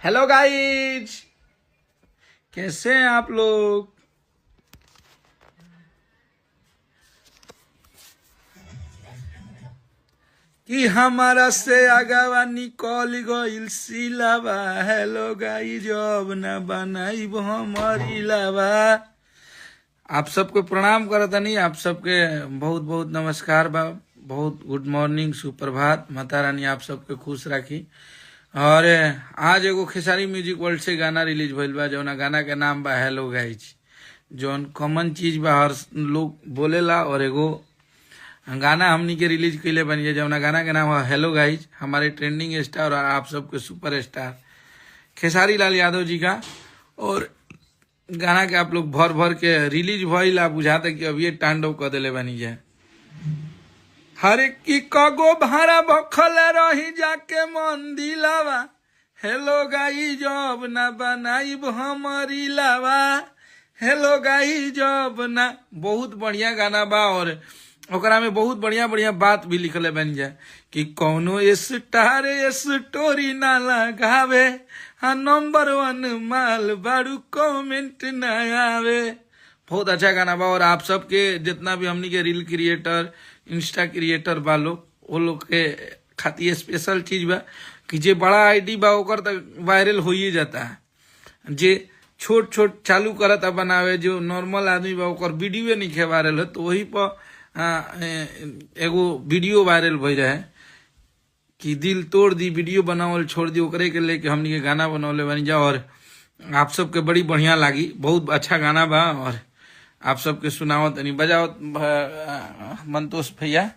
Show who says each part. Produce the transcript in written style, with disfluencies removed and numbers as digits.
Speaker 1: Hello guys, कैसे हैं आप लोग? कि हमारा से आगावा निकल गइल सिलावा। हेलो गाइज, अब ना बनाइब हमारी लावा। आप सबके प्रणाम करतनी, आप सबके बहुत बहुत नमस्कार बा, बहुत गुड मॉर्निंग, सुप्रभात। माता रानी आप सबके खुश राखी। और आज एगो खेसारी म्यूजिक वर्ल्ड से गाना रिलीज भइल बा, जौना गाना के नाम बा हेलो गाइज, जौन कॉमन चीज बा, हर लोग बोलेला। और एगो गाना हमनी के रिलीज कैले बनी है, जौना गाना के नाम है हेलो गाइज, हमारे ट्रेंडिंग स्टार और आप सबके सुपर स्टार खेसारी लाल यादव जी का। और गाना के आप लोग भर भर के रिलीज भइल, आ बुझाता कि अब ये तांडव कर दिले बनी जाए। हरे की कगो भाड़ा बखल रही जाके मंदिलावा। हेलो गाई जब ना बनाइब हमारी लावा। हेलो गाई जब ना, बहुत बढ़िया गाना बा। और ओकरा में बहुत बढ़िया बढ़िया बात भी लिखले बन जाए कि कौनो स्टार स्टोरी ना लगावे, हाँ नंबर वन माल बारू कमेंट ना आवे। बहुत अच्छा गाना बा। और आप सबके जितना भी हमनी के रील क्रिएटर, इंस्टा क्रिएटर बा लोग, वो लोग के खातिर स्पेशल चीज बा कि जे बड़ा आईडी बा ओकर तक वायरल हो ही जाता है। जे छोट छोट चालू करता बनावे, जो नॉर्मल आदमी बा ओकर वीडियो नहीं खे वायरल हो, तो वही पर एगो वीडियो वायरल भई रहे कि दिल तोड़ दी, वीडियो बनावल छोड़ दी, ओकरे के लेके हमनी के गाना बनौले बनी जा। और आप सबके बड़ी बढ़िया लागी, बहुत अच्छा गाना बा। और आप सबके सुनावत तनी, बजाओ मनतोष भैया।